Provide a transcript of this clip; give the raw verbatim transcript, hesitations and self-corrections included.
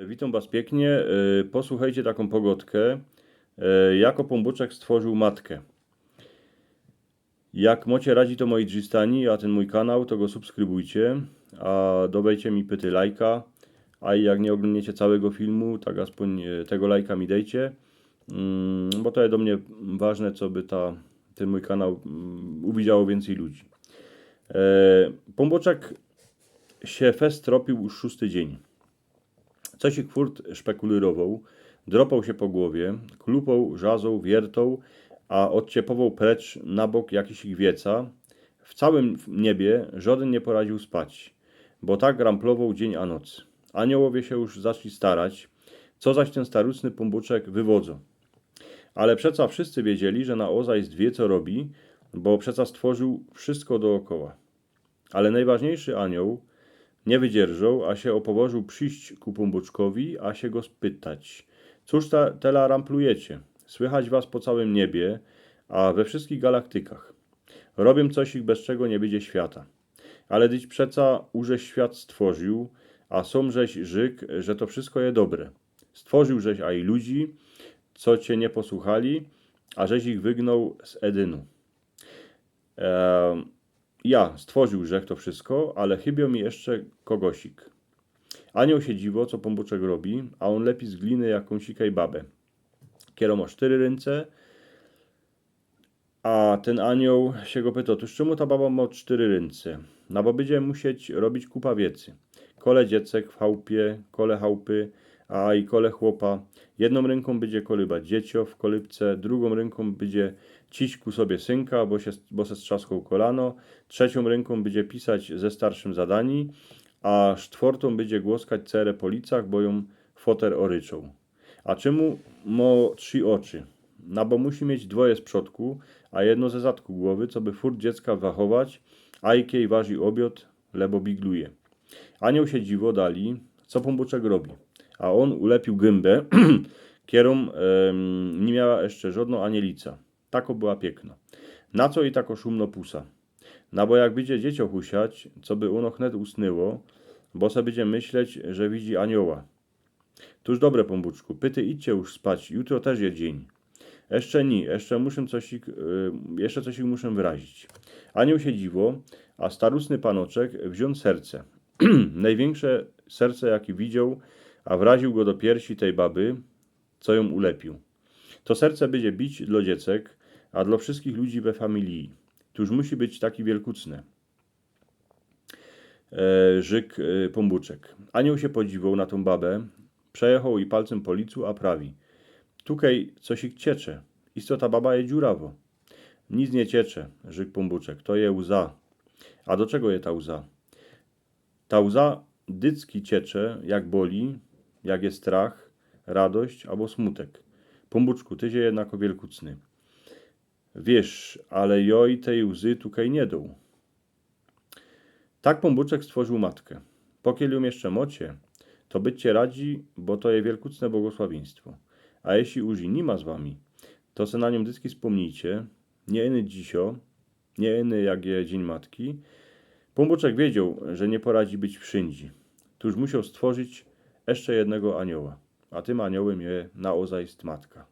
Witōm was piyknie. E, Posłuchejcie takõ pogodkã, e, jako Pōnbōczek stworziōł matkã. Jak mocie radzi, to moi drzistani, a tyn mōj kanał, to go subskrybujcie, a dowejcie mi pyty lajka, a i jak niy ôglōnniecie cołkigo filmu, tak aspōń, e, tego lajka mi dejcie, mm, bo to je do mie ważne, coby ta, tyn mōj kanał, mm, uwidziało wiyncyj ludzi. E, Pōnbōczek sie fest tropiōł już szōsty dziyń. Cosik furt szpekulyrowoł, dropoł sie po gowie, klupoł, rzazoł, wiertoł, a ôdciepowoł precz na bok jakisik wieca. W cołkim niebie żŏdyn niy poradziōł spać, bo tak ramplowoł dziyń a noc. Aniołowie sie już zaczli starać, co zaś tyn starusny Pōnbōczek wywodzo. Ale przeca wszyscy wiedzieli, że na ôzajst wiy, co robi, bo przeca stworziōł wszystko dookoła. Ale nojważniyjszy anioł niy wydzierżoł, a sie ôpowożył prziś ku Pōnbōczkowi, a sie go spytać: „Cōż ta, tela ramplujecie? Słychać was po cołkim niebie, a we wszyskich galaktykach. Robiōm cosik, bez czego niy bydzie świata. Ale dyć przeca użeś świat stworziōł, a sōm żeś rzyk, że to wszysko je dobre. Stworziōł żeś a i ludzi, co cie niy posłuchali, a żeś ich wygnoł z Edynu. E, ja, stworziōł żech to wszysko, ale chybioł mi jeszcze kogosik”. Anioł sie dziwoł, co Pōnbōczek robi, a ôn lepi z gliny jakōnsikej babę, kero mŏ sztyry rynce. A tyn anioł sie go pytoł: „Tōż czymu ta baba mŏ sztyry rynce?” „No bo bydzie musieć robić kupa wiecy. Kole dziecek w chałpie, kole chałpy, a i kole chłopa. Jednōm rynkōm bydzie kolybać dzieciŏ w kolybce, drugōm rynkōm bydzie ciś ku sobie synka, bo sie, bo se strzaskoł kolano, trzeciōm rynkōm bydzie pisać ze starszym zadani, a sztwortōm bydzie głoskać cerã po licach, bo jōm foter ôryczoł. A czymu mŏ trzi ôczy?” „No bo musi mieć dwoje z przodku, a jedno ze zadku gowy, coby furt dziecka wachować, a i kej warzi ôbiŏd, lebo bigluje”. Anioł sie dziwoł dali, co Pōnbōczek robi. A ôn ulepiōł gymba, kerōm, em, niy miała jeszcze żŏdnŏ anielica. Takŏ była piyknŏ. „Na co i takŏ szumnŏ pusa?” „No bo jak bydzie dzieciã husiać, coby ôno chnet usnyło, bo se bydzie myśleć, że widzi anioła”. „Tōż dobre, Pōnbōczku, pyty idźcie już spać, jutro tyż je dziyń”. „Jeszcze niy, jeszcze muszã cosik, y, jeszcze cosik muszã wyrazić”. Anioł sie dziwoł, a starusny panoczek wziōn serce. Nojwiynksze serce, jake widzioł, a wraziōł go do piersi tej baby, co jōm ulepiōł. „To serce bydzie bić dlŏ dziecek, a dlŏ wszyskich ludzi we familiji. Tōż musi być taki wielkucne”, e, rzyk, e, Pōnbōczek. Anioł sie podziwoł na tōm babã, przejechoł i palcym po licu, a prawi: „Tukej cosik ciecze. Isto ta baba je dziurawo”. „Nic niy ciecze”, rzyk Pōnbōczek, „to je łza”. „A do czego je ta łza?” „Ta łza dycki ciecze, jak boli, jak je strach, radość abo smutek”. „Pōnbōczku, tyś je jednako wielkucny”. „Wiysz, ale jŏ i tej łzy tukej niy dōm”. Tak Pōnbōczek stworzōł matkã. Pokiel jōm jeszcze mŏcie, to bydźcie radzi, bo to je wielkucne błogosławiyństwo. A jeśli już i niy ma z wami, to se na niōm dycki spōmnijcie, niy iny dzisiŏ, niy iny jak je Dziyń Matki. Pōnbōczek wiedzioł, że niy poradzi być wszyndzie. Tōż musioł stworzić jeszcze jednego anioła. A tym aniołym je na ôzajst matka.